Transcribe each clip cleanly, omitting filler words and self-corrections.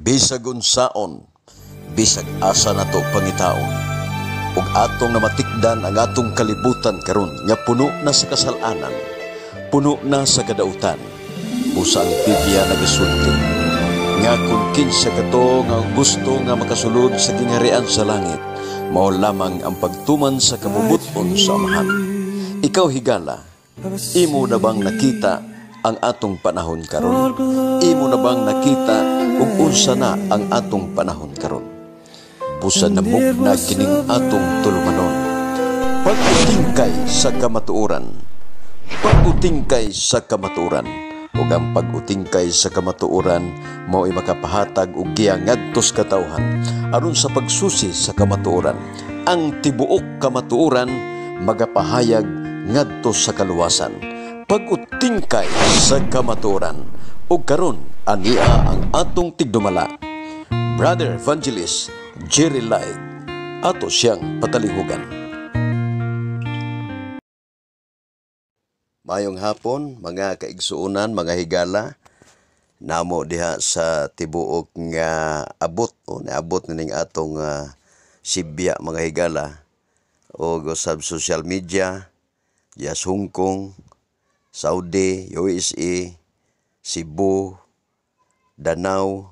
Bisag unsaon, bisag asa nato pangitaon, ug atong namatikdan ang atong kalibutan karon nga puno na sa kasalanan, puno na sa kadautan, busa ang Biblia nagasulti nga kung kinsa kato nga gusto nga makasulod sa gingharian sa langit, mao lamang ang pagtuman sa kabubut-on sa Amahan. Ikaw, higala, imo na bang nakita ang atong panahon karon? Imo na bang nakita ug unsa na ang atong panahon karon? Busa namugna kining atong tulumanon. Pag-utingkay sa kamatuoran. Pag-utingkay sa kamatuoran. Ug ang pag-utingkay sa kamatuoran mao'y makapahatag og giya ngadto sa katawhan aron sa pagsusi sa kamatuoran. Ang tibuok kamatuoran magapahayag ngadto sa kaluwasan. Pag-utingkay sa kamatuoran. Ug karon ania ang atong tigdumala, Brother Evangelist Jerry Light. Ato siyang patalihugan. Mayong hapon, mga kaigsuonan, mga higala, namo diha sa tibuok nga abot o niabot nining atong sibya, mga higala, o sa social media diha sa Hong Kong, Saudi, USA, Cebu, Danao,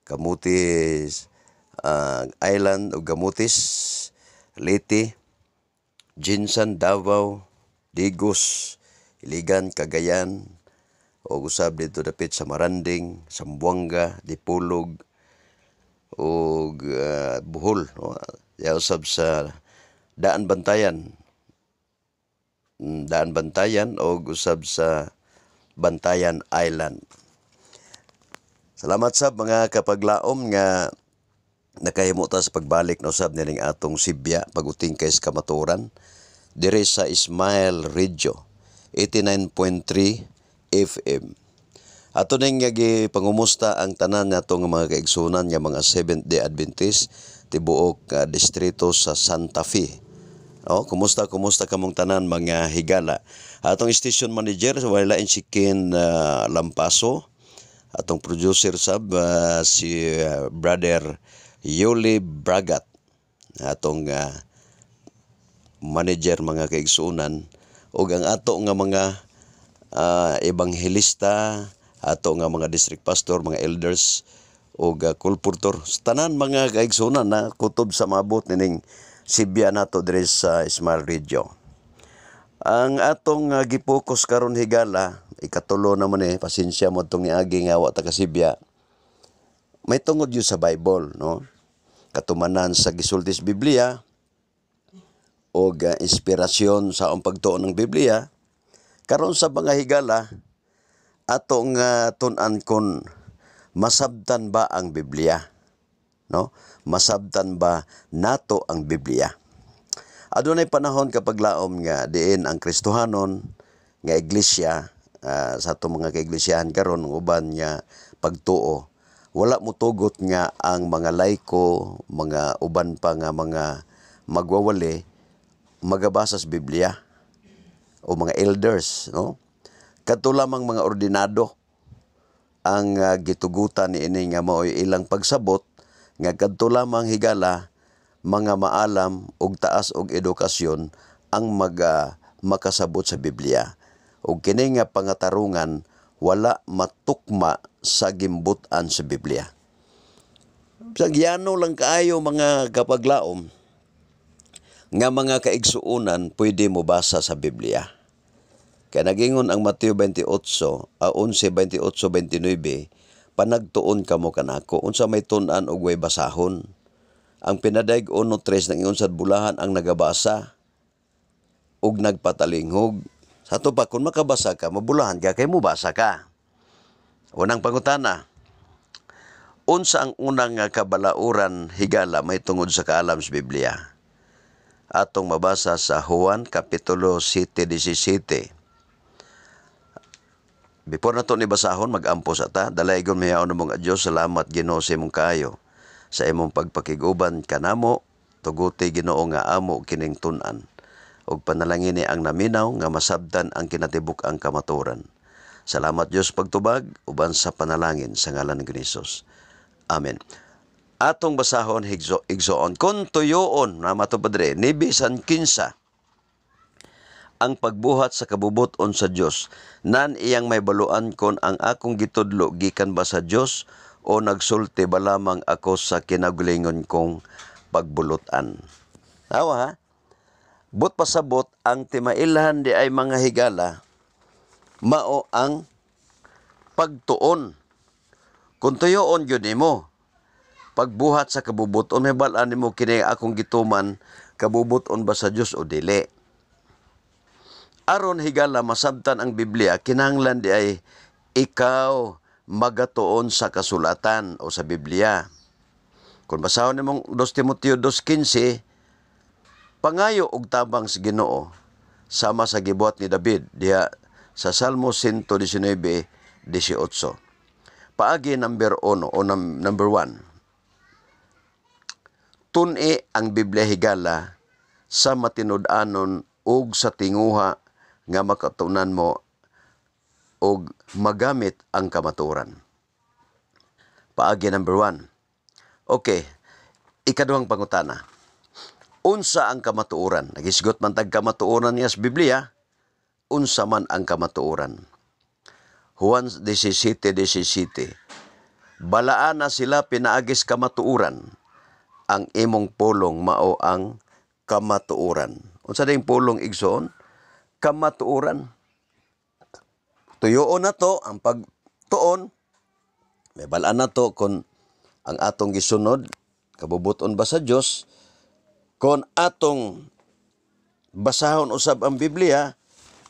Camotes Island o Camotes, Leyte, GenSan, Davao, Digos, Iligan, Cagayan, o usab dito dapit sa Maranding, Zamboanga, Dipolog, ug Bohol, no? Diha usab sa Daan Bantayan. Daan Bantayan og usab sa Bantayan Island. Salamat sab, mga kapaglaom, nga nakahimo ta sa pagbalik na usab nining atong sibya, Pag-utingkay sa Kamatuoran, dire sa Ismail Radio 89.3 FM. Ato ning gipangumusta ang tanan natong mga kaigsunan nga mga Seventh Day Adventist tibuok distrito sa Santa Fe. Oh, kumusta, kumusta kamong tanan, mga higala? Atong station manager wala lain si Ken Lampaso. Atong producer sab si Brother Yuli Bragat. Atong manager, mga kaigsuonan, ug ang ato nga mga ebanghelista, ato nga mga district pastor, mga elders ug colporteur. Tanan, mga kaigsuonan, na kutob sa maabot nining sibya nato diri sa Ismail Radio. Ang atong gipokus karon, higala, ikatulo naman eh, pasensya mo itong niagi nga wa ta kasibya. May tungod yun sa Bible, no? Katumanan sa gisulti sa Biblia o inspirasyon sa ang pagtuon ng Biblia. Karon sa mga higala, atong tun-an kon masabtan ba ang Biblia? No? Masabtan ba nato ang Biblia? Adunay panahon, kapaglaom, nga diin ang Kristohanon nga iglesia, sa atong mga kaiglesiyahan karon, uban nga pagtuo, wala motugot nga ang mga laiko, mga uban pa nga mga magwawali, magabasa sa Biblia o mga elders, no? Kadto lamang mga ordinado ang gitugutan niini nga mao'y ilang pagsabot nga kadto lamang, higala, mga maalam ug taas og edukasyon ang makasabot sa Biblia. Ug kini nga pangatarungan wala matukma sa gimbut-an sa Biblia. Sa giyano lang kaayo, mga kapaglaom, nga mga kaigsuonan pwede mo basa sa Biblia. Kaya nagingon ang Mateo 28, 11, 28, 29, "Panagtuon kamo kanako, unsa may tun-an og way basahon?" Ang Pinadayag 1.3 nang sad bulahan ang nagabasa ug nagpatalinghog. Sa ato pa, kung makabasa ka, mabulahan ka, kay mobasa ka. Unang pangutana, unsa ang unang nga kabalauran, higala, may tungod sa kaalam sa Biblia? Atong mabasa sa Juan Kapitulo 7:17. Before na to ni basahon, mag-ampo sa ta. Dalaygon mahiyaon namong Diyos, salamat, Ginoo, sa imong kaayo, sa imong pagpakig-uban kanamo. Tuguti, Ginoo, nga amo kining tun-an. Ug panalangini ang naminaw nga masabtan ang kinatibuk-ang kamatuoran. Salamat, Dios, pagtubag uban sa panalangin sa ngalan ni Jesus. Amen. Atong basahon, higso, igsoon, kon tuyoon na mato, padre, ni bisan kinsa ang pagbuhat sa kabubuton sa Dios, nan iyang mahibaluan kon ang akong gitudlo gikan ba sa Dios o nagsulti ba lamang ako sa kinaugalingon kong pagbulutan. Awa ha? But pasabot ang timailhan di ay, mga higala, mao ang pagtuon. Kung tuyoon gyud nimo pagbuhat sa kabubuton, mahibal-an nimo kini akong gituman, kabubuton ba sa Dios o dili. Aron, higala, masabtan ang Biblia, kinahanglan di ay ikaw magatuon sa kasulatan o sa Biblia. Kung basahon nimong 2 Timoteo 2:15, pangayo og tabang sa Ginoo sama sa gibuhat ni David diha sa Salmo 119:18. Paagi number 1 o number 1. Tun-i ang Biblia, higala, sa matinud-anon ug sa tinguha nga makatunan mo og magamit ang kamatuoran. Paagi number 1. Okay, ikaduhang pangutana. Unsa ang kamatuoran? Nagisgot man tag kamatuoran niya sa Biblia, unsa man ang kamatuoran? Juan 17:17. Balaan na sila pinaagis kamatuoran. Ang imong pulong mao ang kamatuoran. Unsa ding pulong, igsoon? Kamatuoran. Tuyoon na to ang pagtuon. Mahibal-an na to kung ang atong gisunod kabubuton ba sa Dios. Kung atong basahon usab ang Biblia,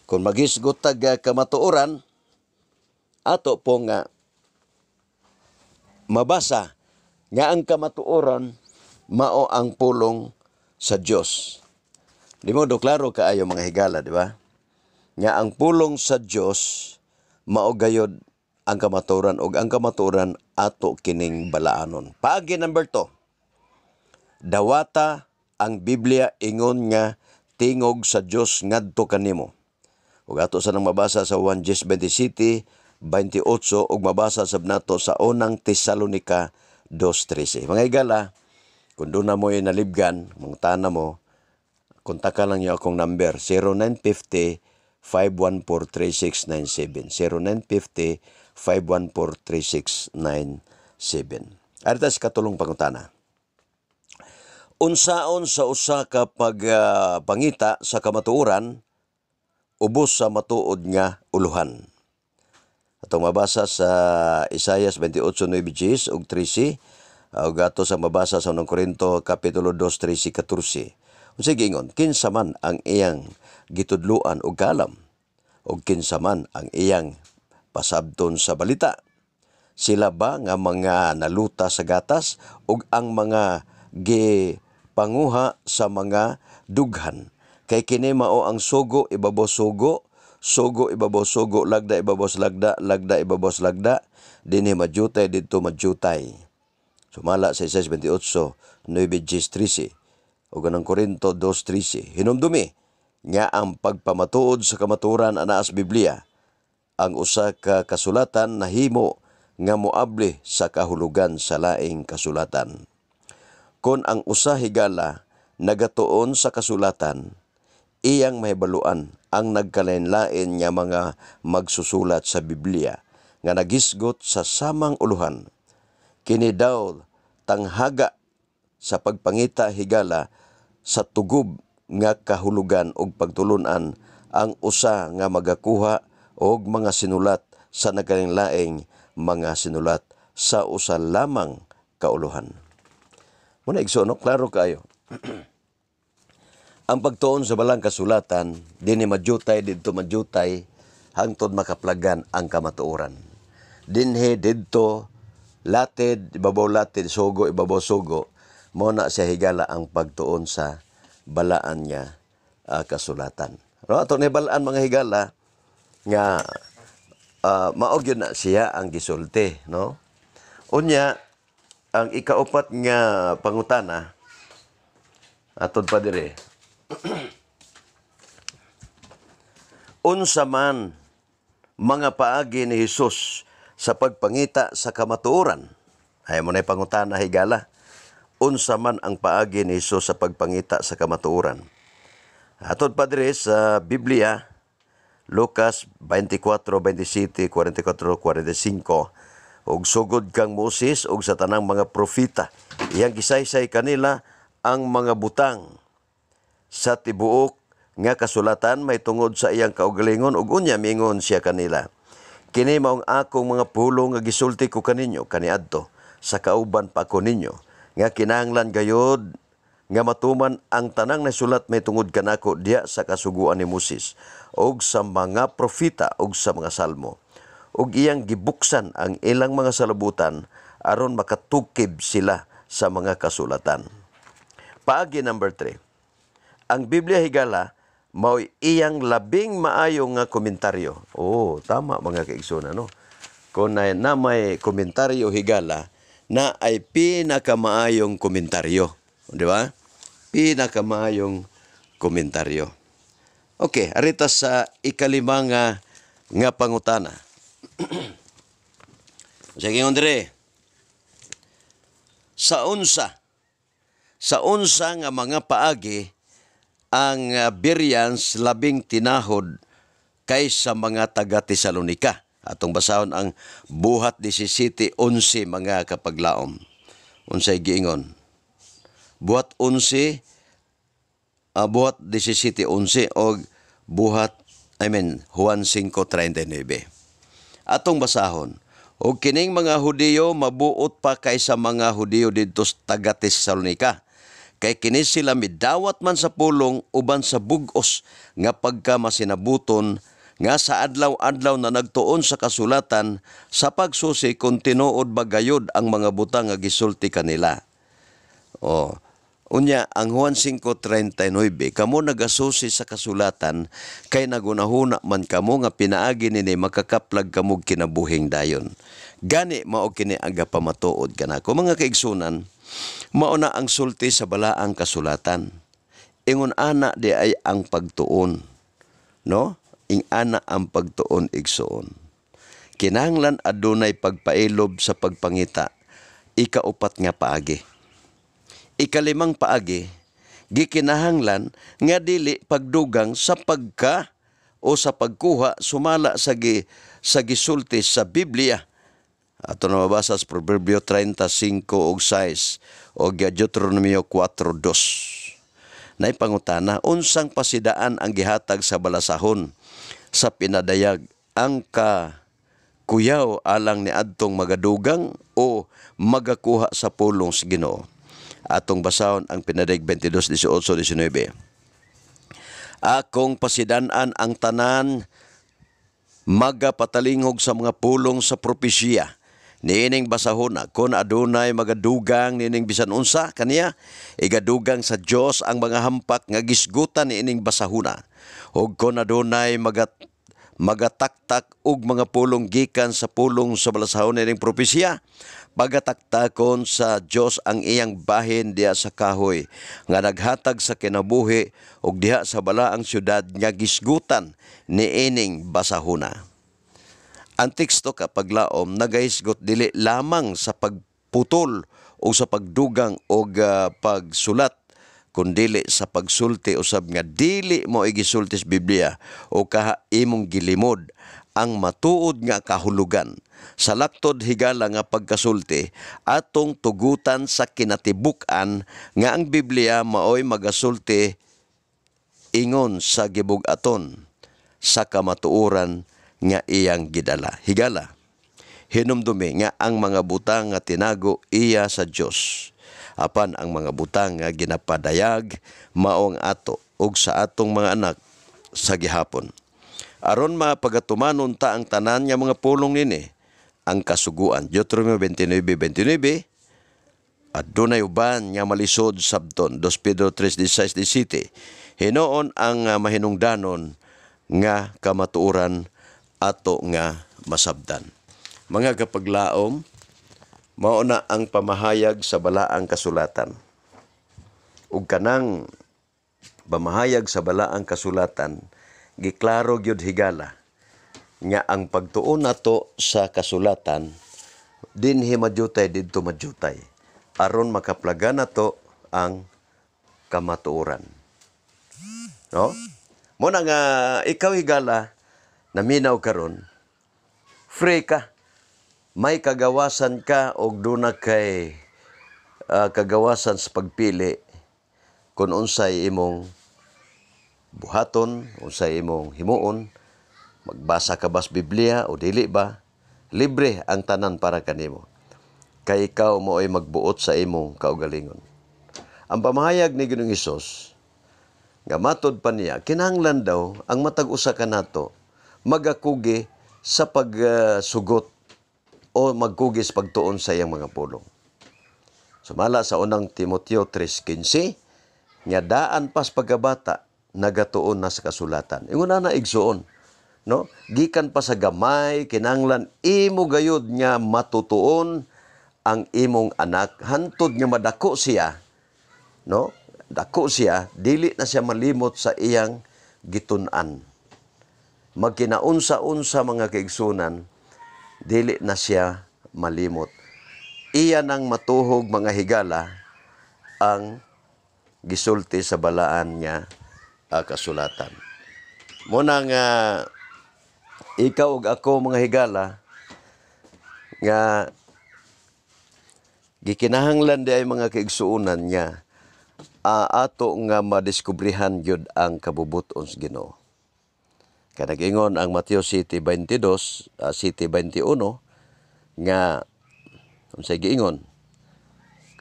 kung magisgot tag kamatuoran, ato po nga mabasa nga ang kamatuoran mao ang pulong sa Dios. Di mo do klaro kaayo, mga higala, di ba? Nga ang pulong sa Dios mao gayod ang kamatuoran ug ang kamatuoran ato kining balaanon. Paagi number 2. Dawata ang Biblia ingon nga tingog sa Dios ngadto kanimo. Ug ato sa nang mabasa sa 1 27, 28 ug mabasa sab nato sa Unang Tesalonika 2:13. Mga higala, kung doon na mo nalibgan, mangutana mo, kontaka lang niyo akong number 0950 514-3697. 0950 514-3697. Arita sa katulong pangutana. Unsaon sa usa ka pag pangita sa kamatuoran ubos sa matuod nga uluhan? Atong mabasa sa Isayas 28:9 ug 13 ug ato sa mabasa sa Unang Korinto kapitulo 2, 13, 14. Unsay giingon? Kinsa man ang iyang gitudluan og kalam ug kinsa man ang iyang pasabton sa balita? Sila ba nga mga naluta sa gatas ug ang mga gipanguha sa mga dughan? Kay kini mao ang sugo ibabaw sugo, sugo ibabaw sugo, lagda ibabaw sa lagda, lagda ibabaw sa lagda, dinhi madyutay, didto madyutay. Sumala sa Isaias 28, 9, 10, 13 ug ang Korinto 2:13. Hinumdumi nga ang pagpamatuod sa kamatuoran anaa sa Biblia, ang usa ka kasulatan nahimo nga moabli sa kahulugan sa laing kasulatan. Kon ang usa, higala, nagatuon sa kasulatan, iyang mahibaluan ang nagkalain-lain nga mga magsusulat sa Biblia nga nagisgot sa samang uluhan. Kini daw tanghaga sa pagpangita, higala, sa tugob nga kahulugan og pagtulunan ang usa nga magakuha og mga sinulat sa nagkalain-laing mga sinulat sa usa lamang kauluhan. Muna, igsoon, no? Klaro kayo. Ang pagtuon sa balang kasulatan, dinhi madyutay, didto madyutay, hangtod makaplagan ang kamatuoran. Dinhi, didto, latid, ibabaw latid, sugo, ibabaw sugo, mo na siya, higala, ang pagtuon sa balaan nga kasulatan. No, ato ni balaan, mga higala, nga mao gyud na siya ang gisulti, no? Unya, ang ikaupat nga pangutana atod pa dire. Unsa man mga paagi ni Hesus sa pagpangita sa kamatuoran? Ay mo na pangutana, higala. Unsa man ang paagi ni Hesus sa pagpangita sa kamatuoran? Atod pa diri sa Biblia, Lucas 24, 27, 44, 45, ug sugod kang Moses ug sa tanang mga propeta, iyang gisaysay kanila ang mga butang sa tibuok nga kasulatan may tungod sa iyang kaugalingon. Ug unya mingon siya kanila, "Kini maong akong mga pulong nga gisulti ko kaninyo kaniadto sa kauban pa ko ninyo, nga kinahanglan gayod nga matuman ang tanang nasulat may tungod kanako diha sa kasuguan ni Moses ug sa mga propeta ug sa mga salmo." Ug iyang gibuksan ang ilang mga salabutan aron makatukib sila sa mga kasulatan. Paagi number 3. Ang Biblia, higala, mao'y iyang labing maayo nga komentaryo. Oh, tama, mga kaigsoon, no? Kung na may komentaryo, higala, na ay pinakamaayong komentaryo. Di ba? Pinakamaayong komentaryo. Okay, arita sa ikalima nga pangutana. Sige, Andre. Sa unsa nga mga paagi ang Bereans labing tinahod kaysa mga taga Tesalonika? Atong basahon ang Buhat 17:11, mga kapaglaom. Unsay giingon? Buhat 11, Buhat 17:11 og Buhat, I mean, Juan 5:39. Atong basahon. "Og kining mga Hudiyo mabuot pa kaysa mga Hudiyo didto sa taga Tesalonika. Kay kini sila midawat man sa pulong uban sa bug-os nga pagka masinabuton nga sa adlaw-adlaw na nagtuon sa kasulatan sa pagsusi kung tinuod ba gayud ang mga butang nga gisulti kanila." Oh. Unya ang Juan 5:39, "Kamo nagasusi sa kasulatan kay nagunahuna man kamo nga pinaagi nini makakaplag kamog kinabuhing dayon. Gani mao kini ang gapamatuod kanako." Mga kaigsunan, mao na ang sulti sa balaang kasulatan. Ingon ana di ay ang pagtuon. No? Ing ana ang pagtuon, igsoon. Kinahanglan adunay pagpailob sa pagpangita. Ikaupat nga paagi. Ikalimang paagi, gikinahanglan nga dili pagdugang sa pagka o sa pagkuha sumala sa gisulti sa Biblia. Ato na mabasa sa Proverbio 35:6 o Deuteronomio 4:2. Nay pangutana, unsang pasidaan ang gihatag sa balasahon sa pinadayag, ang ka kuyaw alang ni adtong magadugang o magakuha sa pulong sa Ginoo? Atong basahon ang Pinadayag 22, 18, 19. "Akong pasidan-an ang tanan magapatalingog sa mga pulong sa propesya niining basahona. Kon adunay magadugang niining bisan unsa kaniya, igadugang sa Dios ang mga hampak nga gisgutan niining basahona. Ug kon adunay magataktak og mga pulong gikan sa pulong sa balasahon niining propesya, pagataktakon sa Dios ang iyang bahin diha sa kahoy nga naghatag sa kinabuhi ug diha sa balaang syudad nga gisgutan niining basahona." Ang teksto, kapaglaom, nagahisgot dili lamang sa pagputol o sa pagdugang og pagsulat, kundili sa pagsulti usab nga dili mo igisulti sa Biblia o kaha imong gilimod ang matuod nga kahulugan. Sa laktod, higala, nga pagkasulti, atong tugutan sa kinatibuk-an nga ang Biblia maoy magasulti ingon sa gibug-aton sa kamatuoran nga iyang gidala. Higala, hinumdumi nga ang mga butang nga tinago iya sa Dios. Apan ang mga butang nga ginapadayag mao ang ato ug sa atong mga anak sa gihapon. Aron mapagatumanon ta ang tanan nga mga pulong nini ang kasuguan. Deuteronomio 29:29. Adunay uban nga malisod sabton. 2 Pedro 3:16, 17. Hinuon ang mahinungdanon nga kamatuoran ato nga masabdan. Mga kapaglaom, mao na ang pamahayag sa balaang kasulatan. Ug kanang pamahayag sa balaang kasulatan, giklaro gyud, higala, nga ang pagtuon nato sa kasulatan Dinhi madyutay, didto madyutay, aron makaplaga nato ang kamatuoran, no? Mo na nga ikaw, higala, naminaw karon, free ka, may kagawasan ka og duna kay kagawasan sa pagpili kung unsay imong buhaton, unsay imong himuon, magbasa ka ba sa Biblia o dili ba, libre ang tanan para kanimo. Kay ikaw mo ay magbuot sa imong kaugalingon. Ang pamahayag ni Ginoong Hesus nga matod pa niya, kinahanglan daw ang matag usa kanato magakugi sa pagsugot o magkugi sa pagtuon sa iyang mga pulong. Sumala sa Unang Timoteo 3:15 nga daan pas pagkabata nagatuon na sa kasulatan. Ingon na, igsuon, no? Gikan pa sa gamay, kinahanglan imo gayud nga matutuon ang imong anak hantod nga madako siya, no? Dako siya, dili na siya malimot sa iyang gitun-an. Magkinaunsa-unsa, mga kaigsunan, dili na siya malimot. Iya nang matuhog, mga higala, ang gisulti sa balaan nga kasulatan. Muna nga ikaw ug ako, mga higala, nga gikinahanglan di ay, mga kaigsuonan, nga ato nga madiskubrihan gyud ang kabubuton sa Ginoo. Kay nag-ingon ang Mateo 7:22, 7:21 nga unsay giingon?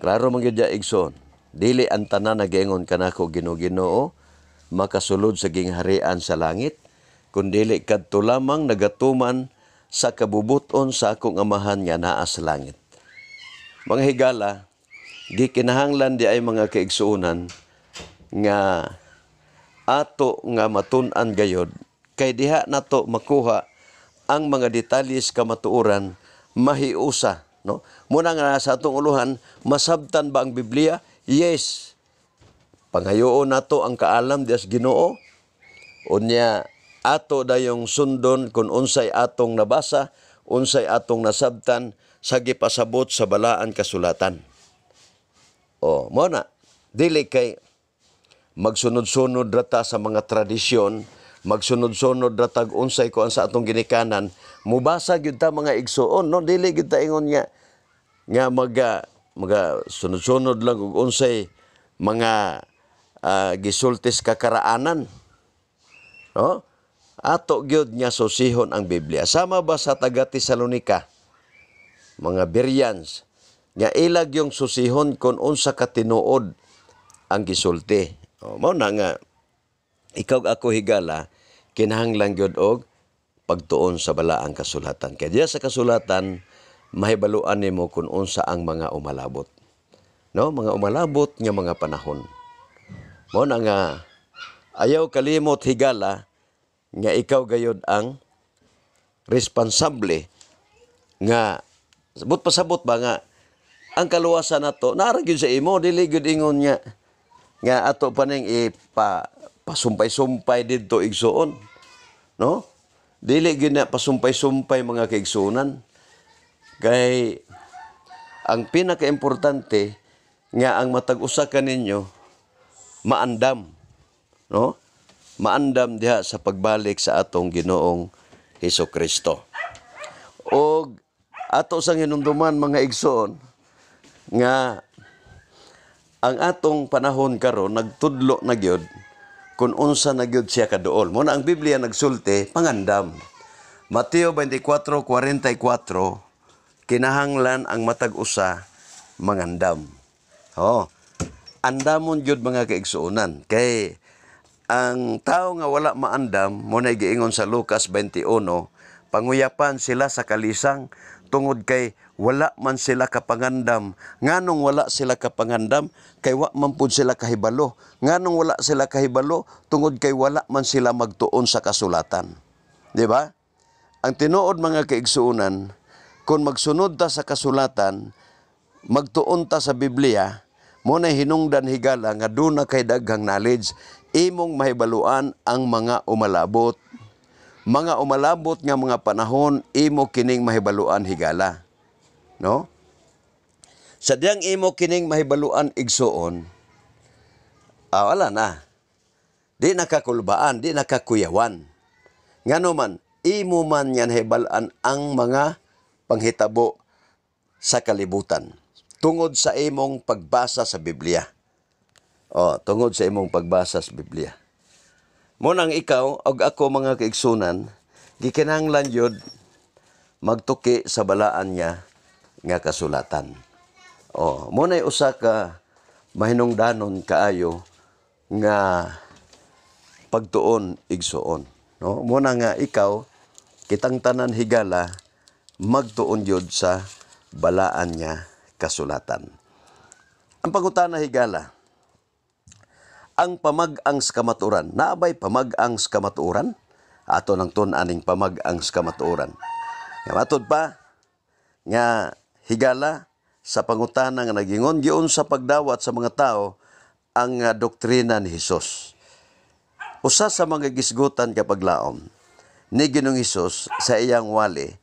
Klaro man gyud ya, igsoon. Dili ang tanan nagaingon kanako, "Ginoo, Ginoo," makasulod sa gingharian sa langit, kundili kadto lamang nagatuman sa kabubuton sa akong Amahan nga naa sa langit. Mga higala, gikinahanglan di ay, mga kaigsuonan, nga ato nga matun-an gayod kay diha nato makuha ang mga detalye sa kamatuoran, mahiusa, no? Muna nga sa atong uluhan, masabtan ba ang Biblia? Yes. Pangayoon nato ang kaalam dias Ginoo. Unya ato dayong sundon kung unsay atong nabasa, unsay atong nasabtan sa gipasabot sa balaan kasulatan. O mo na, dili kay magsunod-sunod rata sa mga tradisyon, magsunod-sunod ra tag unsay kuan sa atong ginikanan. Mubasa gyud ta, mga igsuon, no? Dili gyud ta ingon nga nga maga maga sunod-sunod lang og unsay mga gisultis kakaraanan, no? Ato gyud nga susihon ang Biblia, sama ba sa taga Tesalonika, mga Bereans, nga ilag yung susihon kung unsa ka tinuod ang gisulti. O, mao na nga ikaw, ako, higala, kinahanglan gyud og pagtuon sa balaang kasulatan. Kay diya sa kasulatan mahibaluan nimo kung unsa ang mga umalabot. No, mga umalabot nga mga panahon. Mao na nga ayaw kalimot, higala, nga ikaw gayod ang responsable nga sabot pasabot ba nga ang kaluwasan nato naa ra gyud sa imo. Dili gyud ingon nga nga ato pa ning ipa pasumpay-sumpay didto, igsuon, no? Dili gyud na pasumpay-sumpay, mga kaigsuonan, kay ang pinakaimportante nga ang matag usa kaninyo maandam, no? Maandam diha sa pagbalik sa atong Ginoong Hesus Kristo. Og ato sang hinumduman, mga igsoon, nga ang atong panahon karon nagtudlo na gyud kung unsa na gyud siya kaduol. Mo na ang Biblia nagsulti, pangandam. Mateo 24:44, kinahanglan ang matag usa mangandam. Oh. Andamon gyud, mga kaigsuonan, kay ang tao nga wala maandam, mo na giingon sa Lucas 21, panguyapan sila sa kalisang tungod kay wala man sila kapangandam. Nganong wala sila kapangandam? Kay wa man pud sila kahibalo. Nganong wala sila kahibalo? Tungod kay wala man sila magtuon sa kasulatan. Di ba? Ang tinuod, mga kaigsuonan, kung magsunod ta sa kasulatan, magtuon ta sa Biblia, mo na hinungdan, higala, nga duna kay daghang knowledge, imong mahibaluan ang mga umalabot. Mga umalabot nga mga panahon, imo kining mahibaluan, higala. No? Sa diyang imo kining mahibaluan, igsuon, wala na. Di nakakulbaan, di nakakuyawan. Ngano man, imo man yan hibalaan ang mga panghitabo sa kalibutan tungod sa imong pagbasa sa Biblia. Oh, tungod sa imong pagbasa sa Biblia. Mo nang ikaw og ako, mga kaigsunan, gikinahanglan yun magtuki sa balaan niya nga kasulatan. Oh, mo nay usa ka mahinungdanon kaayo nga pagtuon, igsuon, no? Mo na nga ikaw, kitang tanan higala, magtuon gyud sa balaan niya kasulatan. Ang pangutana, higala, ang pamag-ang sa kamatuoran. Naabay pamag-ang sa kamatuoran? Ato nang tun-aning pamag-ang sa kamatuoran. Nga matud pa nga higala sa pangutana nga nagingon, giun sa pagdawat sa mga tao ang doktrina ni Hesus? Usa sa mga gisgutan kapaglaom ni Ginoong Hesus sa iyang wali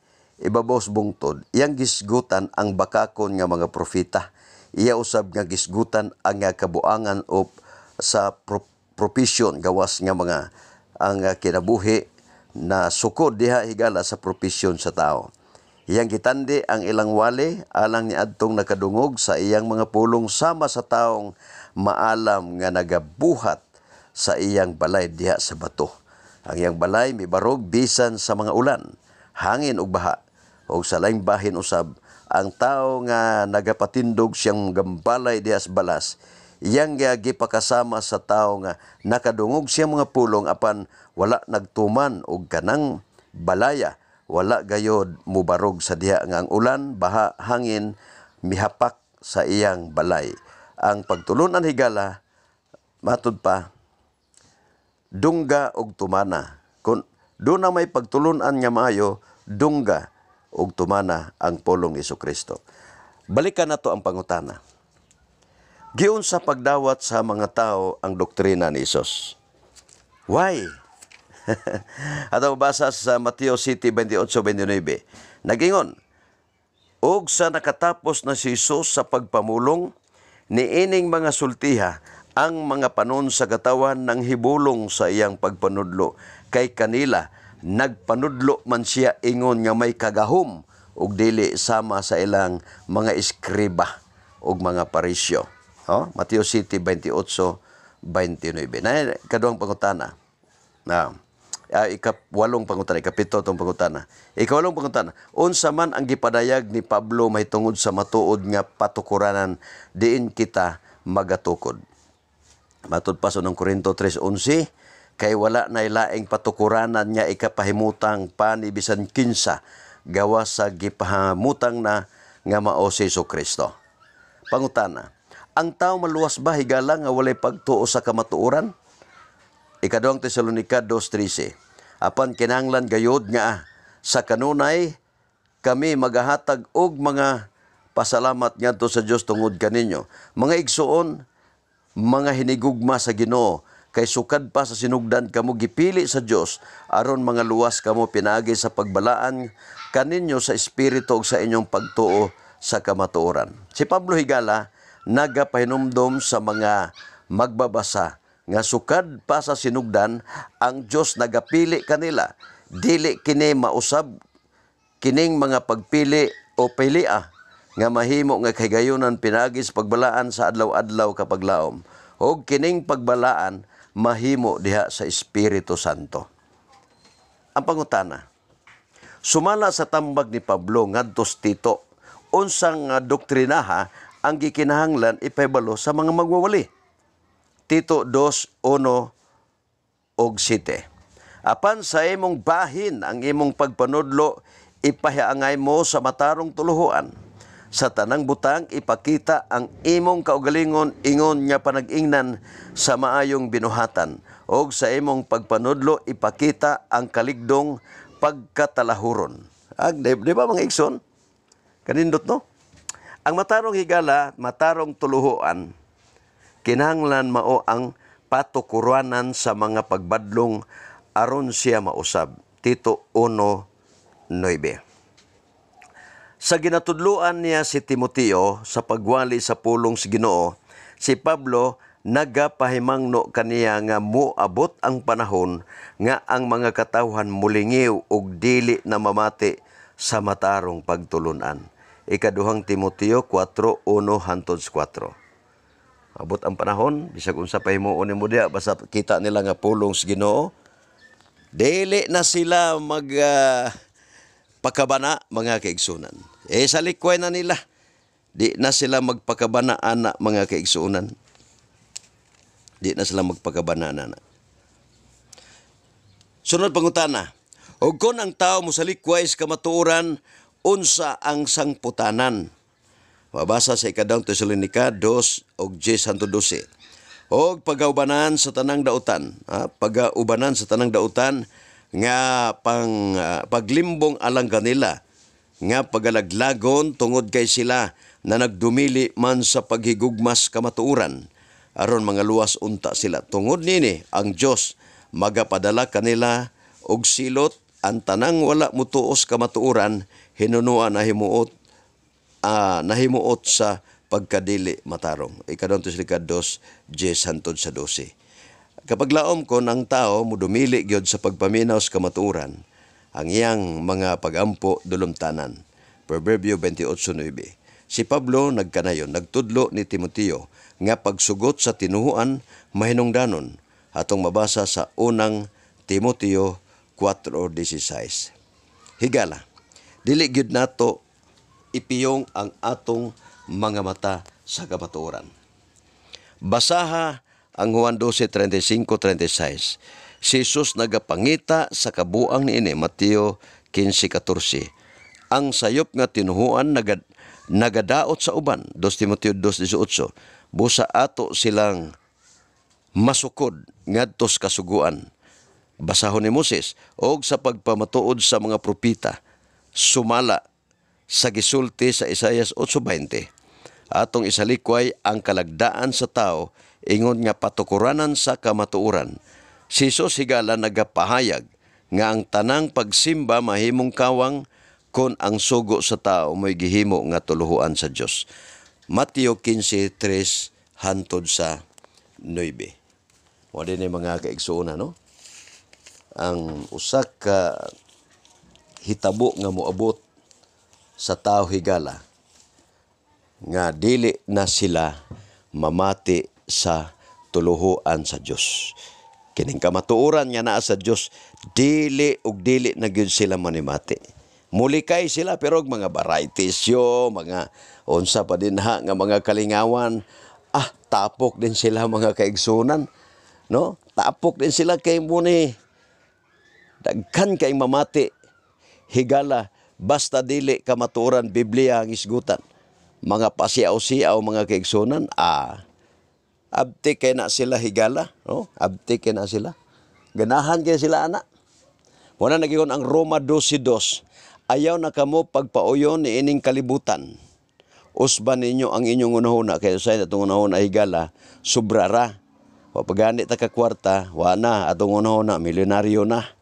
ibabaw sa bungtod, iyang gisgutan ang bakakon nga mga propeta. Iya usab nga gisgutan ang nga kabuangan o sa profession gawas nga mga ang kinabuhi na sukod diha, higala, sa profesyon sa tao. Iyang gitandi ang ilang wali alang ni adtong nakadungog sa iyang mga pulong sama sa taong maalam nga nagabuhat sa iyang balay diha sa bato. Ang iyang balay mibarog bisan sa mga ulan, hangin ug baha. Og sa laing bahin usab, ang tao nga nagapatindog siyang gambalay diha sa balas, iyang gipakasama sa tao nga nakadungog siyang mga pulong apan wala nagtuman og kanang balaya wala gayod mubarog sa diha nga ang ulan, baha, hangin mihapak sa iyang balay. Ang pagtulunan, higala, matud pa, dungga og tumana. Kung doon na may pagtulunan nga maayo, dungga og tumana ang pulong ni Kristo. Balikan nato ang pangutana. Giun sa pagdawat sa mga tao ang doktrina ni Hesus? Why? Ato basa sa Mateo 7:28-29. Nagingon, "Og sa nakatapos na si Jesus sa pagpamulong, niining mga sultiha, ang mga panon sa katawan ng hibulong sa iyang pagpanudlo. Kay kanila, nagpanudlo man siya ingon nga may kagahom ug dili sama sa ilang mga eskriba ug mga Pariseo." Oh, Mateo 7:28-29. Na kaduhang pangutana. Na ikawalong pangutana, ikapito tong pangutana. Ikawalong pangutana, unsa man ang gipadayag ni Pablo mahitungod sa matuod nga patukuranan diin kita magatukod? Matud pa sa unang Korinto 3:11, kay wala na laing patukuranan nga ikapahimutang pa ni bisan kinsa gawas sa gipahamutang na nga mao si Kristo. Pangutana, ang tao maluwas ba, higala, nga walay pagtuo sa kamatuoran? Ikaduhang Tesalonika 2:13. Apan kinahanglan gayod nga sa kanunay kami magahatag og mga pasalamat ngadto sa Dios tungod kaninyo, mga igsuon, mga hinigugma sa Ginoo, kay sukad pa sa sinugdan kamo gipili sa Dios aron mga luwas kamo pinaagi sa pagbalaan kaninyo sa espiritu ug sa inyong pagtuo sa kamatuoran. Si Pablo, higala, nagapahinumdom sa mga magbabasa nga sukad pa sa sinugdan ang Dios nagapili kanila. Dili kini mausab kining mga pagpili o pilia nga mahimo nga kahigayunan pinaagi sa pagbalaan sa adlaw-adlaw kapaglaom. Og kining pagbalaan mahimo diha sa Espiritu Santo. Ang pangutana, sumala sa tambag ni Pablo ngadto sa Tito, unsang doktrinaha ang gikinahanglan ipahibalo sa mga magwawali? Tito 2:1 og 7. Apan sa imong bahin, ang imong pagpanudlo ipahiangay mo sa matarong tuluhuan. Sa tanang butang ipakita ang imong kaugalingon ingon nga panag-ingnan sa maayong binuhatan. Og sa imong pagpanudlo ipakita ang kaligdong pagkatalahuron. Ag, di ba, mga igsoon? Kanindot, no? Ang matarong, higala, matarong tuluhuan, kinahanglan mao ang patukuranan sa mga pagbadlong aron siya mausab. Tito 1:9. Sa ginatudloan niya si Timoteo sa pagwali sa pulong sa Ginoo, si Pablo nagapahimangno kaniya nga moabot ang panahon nga ang mga katawhan mulingiw ug dili na mamati sa matarong pagtulunan. Ikaduhang Timoteo 4:1 hangtod 4. Abot ang panahon, bisag unsa pa himuon nimo diha, basta kita nila nga pulong sa Ginoo, dili na sila mag pakabana, mga kaigsunan. Eh sa likway na nila, di na sila magpakabana ana, mga kaigsunan. Di na sila magpakabana ana. Sunod pangutana. Og kon ang tao mosalikway sa kamatuoran, unsa ang sangputanan? Mabasa sa Ikaduhang Tesalonika 2 og 10 hangtod 12. Og pagaubanan sa tanang dautan, ha, pagaubanan sa tanang dautan nga pang paglimbong alang kanila nga pagalaglagon tungod kay sila na nagdumili man sa paghigugmas kamatuoran aron mga luwas unta sila. Tungod nini ang Dios magapadala kanila og silot. Ang tanang wala mutuos kamatuoran hinunua nahimuot sa pagkadili matarong. Ikaduhang Tesalonika 2, 10 hangtod sa 12. Kapag laom ko ng tao mudumili gyud sa pagpaminaw sa kamatuoran, ang iyang mga pagampo dulumtanan. Proverbio 28:9. Si Pablo nagkanayon, nagtudlo ni Timoteo nga pagsugot sa tinuhuan mahinungdanon, atong mabasa sa Unang Timoteo 4:16. Higala, dili gyud nato ipiyong ang atong mga mata sa kamatuoran. Basaha ang Juan 12:35-36. Si Jesus nagapangita sa kabuang niini, Mateo 15:14. Ang sayop nga tinuhuan nagadaot sa uban, 2 Timoteo 2:18. Busa ato silang masukod ngadto sa kasuguan. Basahon ni Moses og sa pagpamatuod sa mga propeta, sumala sa gisulti sa Isaias 8:20. Atong isalikway ang kalagdaan sa tao ingon nga patukuranan sa kamatuoran. Si Jesus, higala, nagapahayag nga ang tanang pagsimba mahimong kawang kon ang sugo sa tao mo'y gihimo nga tuluhuan sa Dios. Mateo 15:3 hantod sa 9. Wa din mga kaigsuonan, no? Ang usa ka hitabo nga moabot sa tao, higala, nga dili na sila mamati sa tuluhuan sa Dios. Kining kamatuoran nga naa sa Dios, dili ug dili na gyud sila manimati. Mulikay sila pero og mga variety show, mga unsa pa din ha nga mga kalingawan. Ah, tapok din sila, mga kaigsunan. No? Tapok din sila kay mo ni daghan kay mamati, higala, basta dili kamatuoran, Biblia ang isgutan. Mga pasiaw-siaw, mga kaigsunan, ah, abti kay na sila, higala, no? Abti kay na sila. Ganahan kay sila ana. Wala nagingon ang Roma 12:2. Ayaw na kamo pagpauyon ni ining kalibutan. Usban ninyo ang inyong unahuna kay sa atong unahuna, higala, sobrara. Wa pagani ta ka kwarta, wa na atong unahuna, milyonaryo na.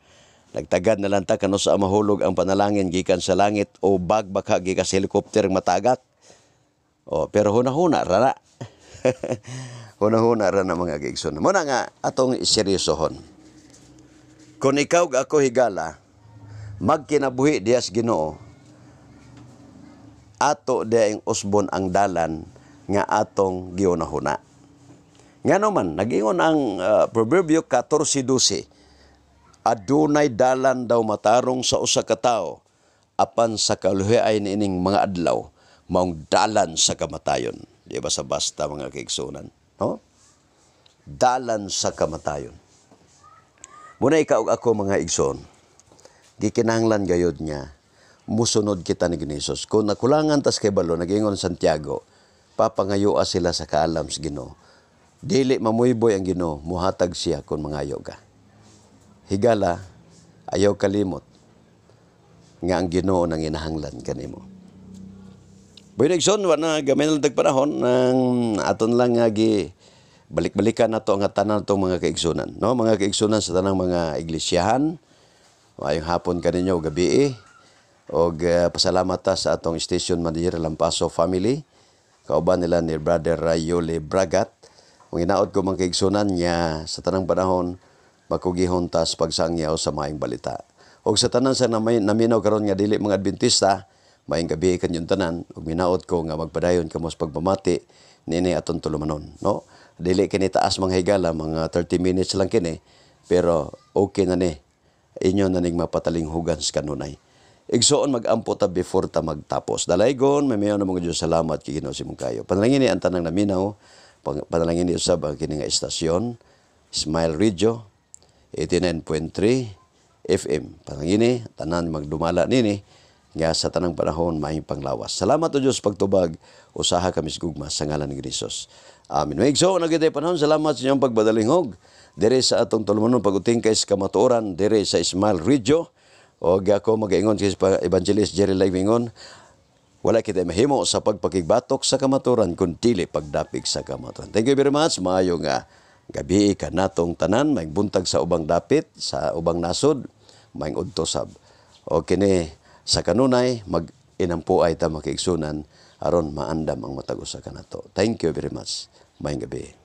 Nagtagad na lang ta kano sa mahulog ang panalangin gikan sa langit o bagbaka gikan sa helicopter matagak. O, pero huna-huna ra na. Huna-huna ra na, mga kaigsoon. Muna nga atong seryosohon. Kung ikaw ug ako, higala, magkinabuhi diya sa Ginoo, ato diang usbon ang dalan nga atong giunahuna. Ngano man, nagingon ang Proverbio 14:12, adunay dalan daw matarong sa usa ka tawo, apan sa kaluhiay niining mga adlaw, maong dalan sa kamatayon. Di ba sa basta, mga kaigsunan? No? Dalan sa kamatayon. Muna ikaw ug ako, mga igsoon, gikinahanglan gayod niya musunod kita ni Ginoo. Kung nakulangan tas kay balo, nagingon Santiago, papangayoa sila sa kaalam sa Ginoo. Dili mamuyboy ang Ginoo, muhatag siya kung mangayo ka. Higala, ayaw kalimot nga ang Ginoo nang inahanglan kanimo. Boy Nixon, wa na gamay na lang panahon nang aton lang nga gi balik-balikan nato ang tanan atong mga kaigsunan, no? Mga kaigsunan sa tanang mga iglisyahan, maayong hapon kaninyo, gabi. Og pasalamat ta sa atong station manager, Lampaso family, kauban nila ni Brother Rayoli Bragat. Kung hinaot ko, mga kaigsunan, nga sa tanang panahon makugihon ta sa pagsangyaw sa maayong balita. Og sa tanan sa naminaw karon nga dili mga Adventista, maayong gabi kanyong tanan ug minaot ko nga magpadayon kamo sa pagpamati niini atong tulumanon, no? Dili kini taas, mga higala, mga 30 minutes lang kini, pero okay na ni. Inyo na ning mapatalinghugan sa kanunay. Igsoon, mag-ampo ta before ta magtapos. Dalaygon, may mayo na mga Diyos, salamat kay Ginoo sa imong kayo. Panalangin ni ang tanang naminaw, panalangin ni usab ang kini nga istasyon, Smile Radio, 89.3 FM. Panalangin ni tanan magdumala nini nga sa tanang panahon maayong panglawas. Salamat o Diyos pagtubag, usaha kami sa gugma sa ngalan ni Jesus. Amen. May igsoon na kita panahon, salamat sa inyong pagbadalingog dire sa atong tulumanon pag-utingkay sa kamatuoran dire sa Smile Radio. O ako magaingon si Evangelist Jerry Laigmingon, wala kita mahimo sa pagpakigbatok sa kamatuoran kung dili pagdapig sa kamatuoran. Thank you very much. Maayo nga gabi kanatong tanan, may buntag sa ubang dapit, sa ubang nasod, may udto sab. O kini sa kanunay mag inampuay ta, makaigsunan, aron maandam ang matag usa kanato. Thank you very much. Maayong gabi.